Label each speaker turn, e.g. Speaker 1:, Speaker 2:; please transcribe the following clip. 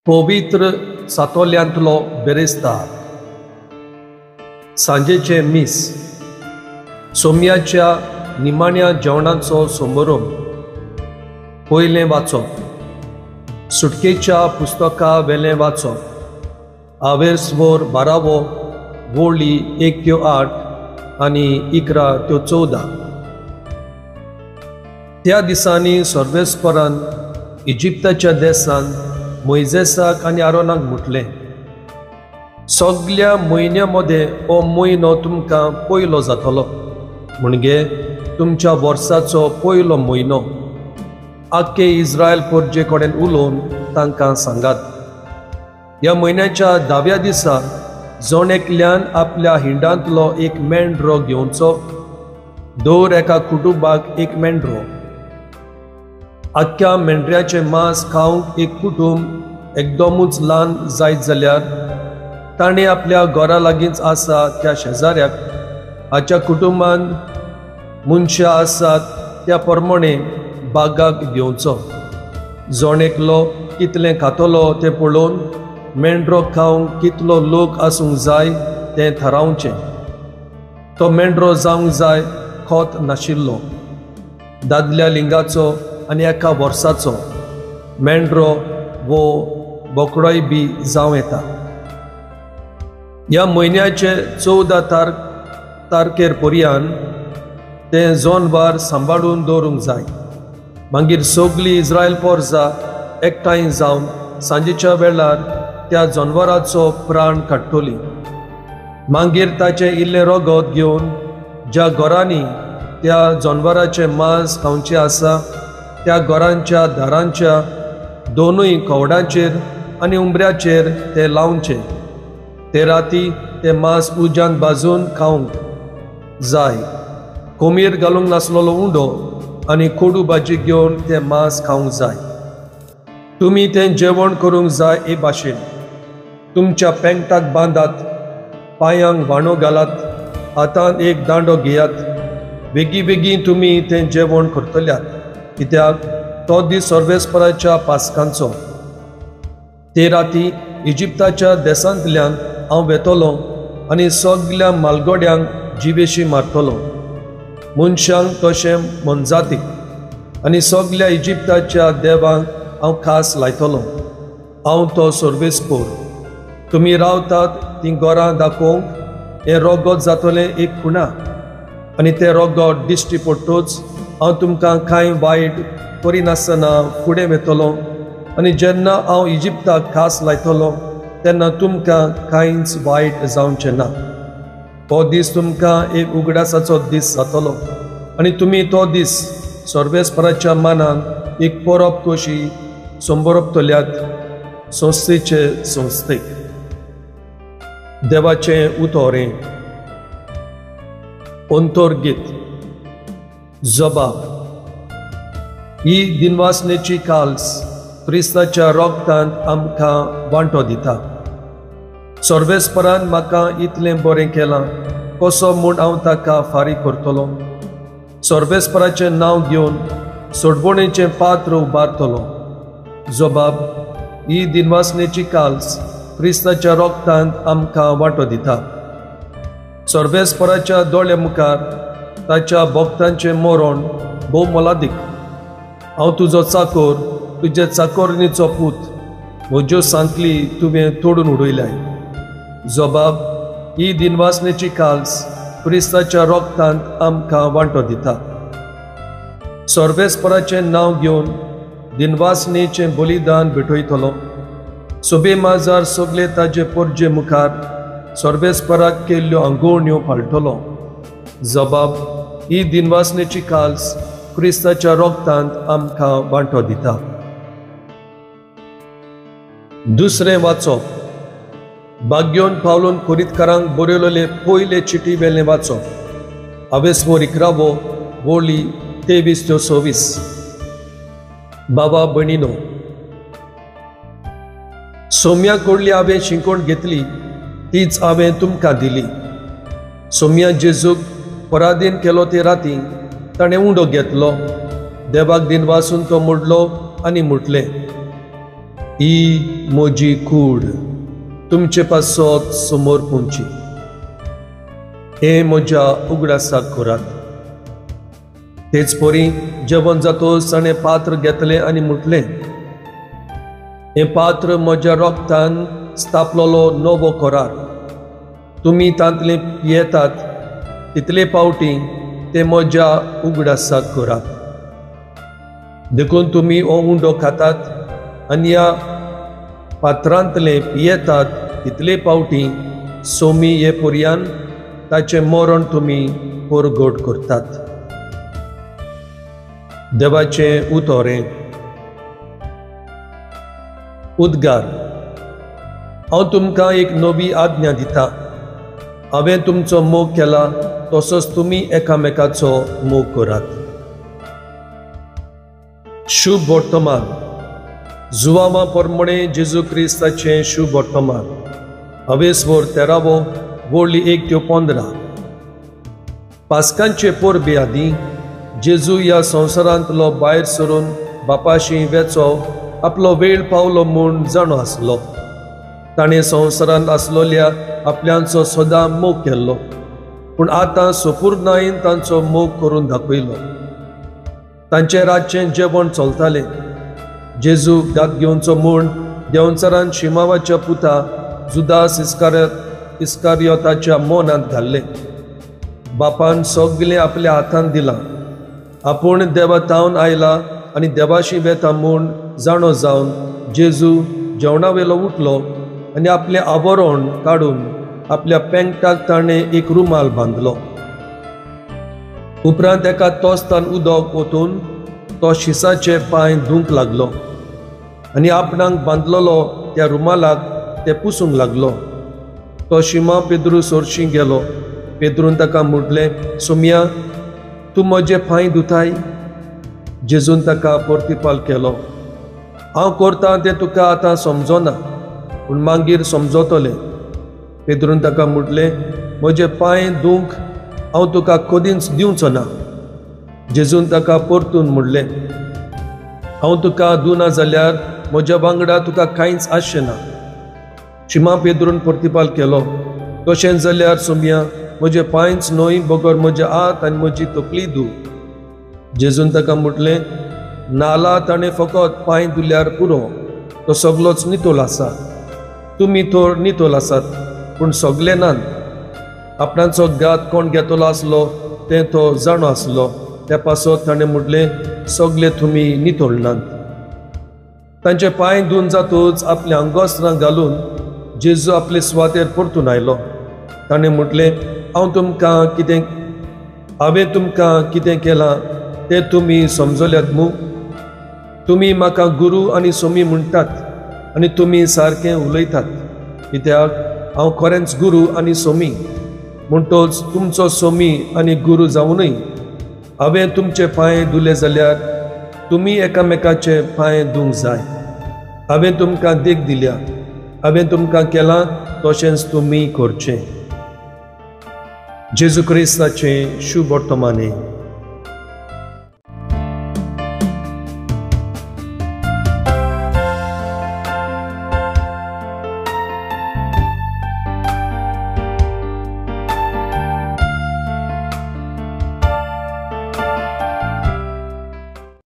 Speaker 1: पवित्र सातोल्यांतलो बेरेस्तार. सांजेचें मीस, सोम्याच्या निमाण्या जेवणाचो समारंभ. पयलें वाचप, सुटकेच्या पुस्तका वेलें वाचप. आवेस्वर 12 वळी 1 ते 8 आनी 11 ते 14. त्या दिसांनी सर्वेस्परान इजिप्ताच्या देशान मोयजेसाक आनी आरोनाक म्हटलें, सगल्या म्हयन्या मदें हो म्हयनो तुमकां पयलो जातलो, म्हणजे तुमच्या वर्साचो पयलो म्हयनो. आख्खे इस्रायल परजे कडेन उलोवन तांकां सांगात, ह्या म्हयन्याच्या 10व्या दिसा जण एकल्यान आपल्या हिंडांतलो एक मेंढरो घेवचो, दर एका कुटुंबाक एक मेंढरो. आख्ख्या मेंढऱ्याचें मांस खावंक एक कुटुंब एकदमूच ल्हान जायत जाल्यार ताणें आपल्या घरा लागींच आसा त्या शेजाऱ्याक, हाच्या कुटुंबान मनशां आसात त्या प्रमाणे बागाक घेवचो. जण एकलो कितलें खातलो तें पळोवन मेंढरो खावंक कितलो लोक आसूंक जाय तें थारावचें. तो मेंढरो जावंक जाय खोत नाशिल्लो, दादल्या लिंगाचो आनी एका वर्साचो. मेंढरो वो बोकडोय बी जावं येता. ह्या म्हयन्याचे 14 तारखेर पर्यान तें जनवार सांबाळून दवरूंक जाय. मागीर सगली इस्रायल पोरजा एकठांय जावन सांजेच्या वेळार त्या जनवराचो प्राण काडटली. मागीर ताचें इल्लें रगत घेवन ज्या घरांनी त्या जनवराचें मांस खावचें आसा त्या घरांच्या दारांच्या दोनूय कवडांचेर आनी उंबऱ्याचेर तें लावचें. ते राती तें मांस उज्यान भाजून खावंक जाय. कोमीर घालूंक नासलेलो उंडो आनी कोडू भाजी घेवन तें मांस खावंक जाय. तुमी तें जेवण करूंक जाय हे भाशेन. तुमच्या पेंगटाक बांदात, पांयांक व्हाणो घालात, हातान एक दांडो घेयात. बेगी बेगीन तुमी तें जेवण करतल्यात, कित्याक तो दीस सर्वेस्पराच्या पास्कांचो. ते राती इजिप्ताच्या देशांतल्यान हांव वेतलो आनी सगल्या मालगोड्यांक जिवेशी मारतलो, मनशांक तशें मनजातीक, आनी सगल्या इजिप्ताच्या देवांक हांव खास लायतलो. हांव तो सर्वेस्पोर. तुमी रावतात तीं घरां दाखोवंक हें रगत जातलें एक खुणा, आनी तें रगत दिश्टी पडटच हांव तुमकां कांय वायट करिनासतना फुडें वेतलो, आनी जेन्ना हांव इजिप्ताक खास लायतलो तेन्ना तुमकां कांयच वायट जावचें ना. हो दीस तुमकां एक उगडासाचो दीस जातलो, आनी तुमी तो दीस सर्वेस्पराच्या मानान एक परब कशी संबरपतल्यात संस्थेचे संस्थेक. देवाचें उतोरें. अंतर्गीत. जबाब. ही दिनवासनेची काल्स क्रिस्ताच्या रोगतांत आमकां वांटो दिता. सर्वेस्परान म्हाका इतलें बरें केलां, कसो म्हूण हांव ताका फारीक करतलो? सर्वेस्पराचें नांव घेवन सोडवणेचें पात्र उबारतलो. जबाब. ही दिनवासनेची काल्स क्रिस्ताच्या रोगतांत आमकां वांटो दिता. सर्वेस्पराच्या दोळ्या मुखार ताच्या भक्तांचें मरण भोव मोलादीक. हांव तुजो चाकोर, तुजे चाकोरणीचो पूत, म्हज्यो सांकली तुवें तोडून उडयल्याय. जबाब. ही दिनवासनेची काल्स क्रिस्ताच्या रोगतांत आमकां वांटो दिता. सर्वेस्पराचें नांव घेवन दिनवासनेचें बलिदान भेटयतलो. सोबे माजार सगले ताजे परजे मुखार सर्वेस्पराक केल्ल्यो आंगोवण्यो पाळटलो. जबाब. ही दिनवासनेची काल्स क्रिस्ताच्या रोगतांत आमकां वांटो दिता. दुसरें वाचप. बाग्योन पावलून कोरितकारांक बरयलेले पयले चिटी वेलें वाचप. आवेस्वर 11 वळी 23 ते 26. बाबा भयणीनो, सोम्या कडली हांवें शिंकोण घेतली तीच हांवें तुमकां दिली. सोम्या जेजूक पराधीन केलो ते राती ताणें उंडो घेतलो, देवाक दिनवासून तो मोडलो आनी म्हटलें, ही म्हजी कूड तुमचे पासत समोर पुंची, हें म्हज्या उगडासाक करात। तेच परी जेवण जातोच ताणें पात्र घेतलें आनी म्हटलें, हें पात्र म्हज्या रोगतान स्थापलेलो नवो करार, तुमी तांतलें पियेतात तितले पावटी ते म्हज्या उगडासाक करात। देखून तुमी हो उंडो खातात आनी ह्या पात्रांतले पियेतात तितले पावटी सोमी हे पर्यान ताचें मरण तुमी परगट करतात। देवाचें उतोरें। उद्गार। हांव तुमकां एक नवी आज्ञा दिता, हांवें तुमचो मोग केला तसोच तुमी एकामेकाचो मोग करात। शुभ वर्तमान। जुवामा प्रमाणे जेजू क्रिस्ताचें शुभ वर्तमान। अवेसवर 13 वळी 1 ते 15। पास्कांचे परबे आदीं जेजू ह्या संवसारांतलो भायर सरून बापाशी वेचो आपलो वेळ पावलो म्हूण जाणो आसलो। ताणें संवसारांत आसलोल्या आपल्यांचो सदां मोग केल्लो, पूण आतां सुपूर्णायेन तांचो मोग करून दाखयलो। तांचें रातचें जेवण चलतालें। जेजू घात घेवचो म्हूण देंवचारान शिमावाच्या पुता जुदास इस्कारियोताच्या मनांत घाल्लें। बापान सगळें आपल्या हातांत दिलां, आपूण देवा तावन आयला आनी देवाशी वेता म्हूण जाणो जावन जेजू जेवणावेलो उठलो आनी आपलें आवरण काडून आपल्या पेंगटाक ताणें एक रुमाल बांदलो। उपरांत एका तोस्तान उदक ओतून तो शिसाचे पांय धुवंक लागलो आनी आपणाक बांदलेलो त्या रुमालाक ते पुसूंक लागलो। तो शिमा पेद्रू सोरशी गेलो। पेद्रून ताका म्हटलें, सोमया, तूं म्हजे पांय धुताय? जेजून ताका प्रतिपाल केलो, हांव करतां तें तुका आतां समजना, पूण मागीर समजतलें। पेद्रून ताका म्हटलें, म्हजे पांय धुवंक हांव तुका कदींच दिवचो ना। जेजून ताका परतून म्हणलें, हांव तुका धुना जाल्यार म्हज्या वांगडा तुका कांयच आसचें ना। शिमा पेद्रून प्रतिपाल केलो, तशें जाल्यार सोमया, म्हजे पांयच न्हय बगर म्हजे हात आनी म्हजी तकली धू। जेजून ताका म्हटलें, नाला ताणें फकत पांय धुल्यार पुरो, तो सगलोच नितोल आसा। तुमी तर नितोल आसात, पूण सगले नात। आपणाचो घात कोण घेतलो आसलो तें तो जाणो आसलो, त्या पासत ताणें म्हटलें, सगले तुमी नितोल नात। तांचे पांय धुवन जातूच आपल्या आंगोस्त्रां घालून जेजू आपले सुवातेर परतून आयलो। ताणें म्हटलें, हांवें तुमकां कितें केलां तें तुमी समजल्यात मू? तुमी म्हाका गुरू आनी सोमी म्हणटात आनी तुमी सारकें उलयतात, कित्याक हांव खरेंच गुरू आनी सोमी। म्हणटोच तुमचो सोमी आनी गुरू जावनूय हांवें तुमचे पांय धुले जाल्यार तुमी एकामेकाचे पांय धुवंक जाय। हांवें तुमकां देख दिल्या, हांवें तुमकां केलां तशेंच तुमी करचें। जेजू क्रिस्ताचें शुभ वर्तमाने।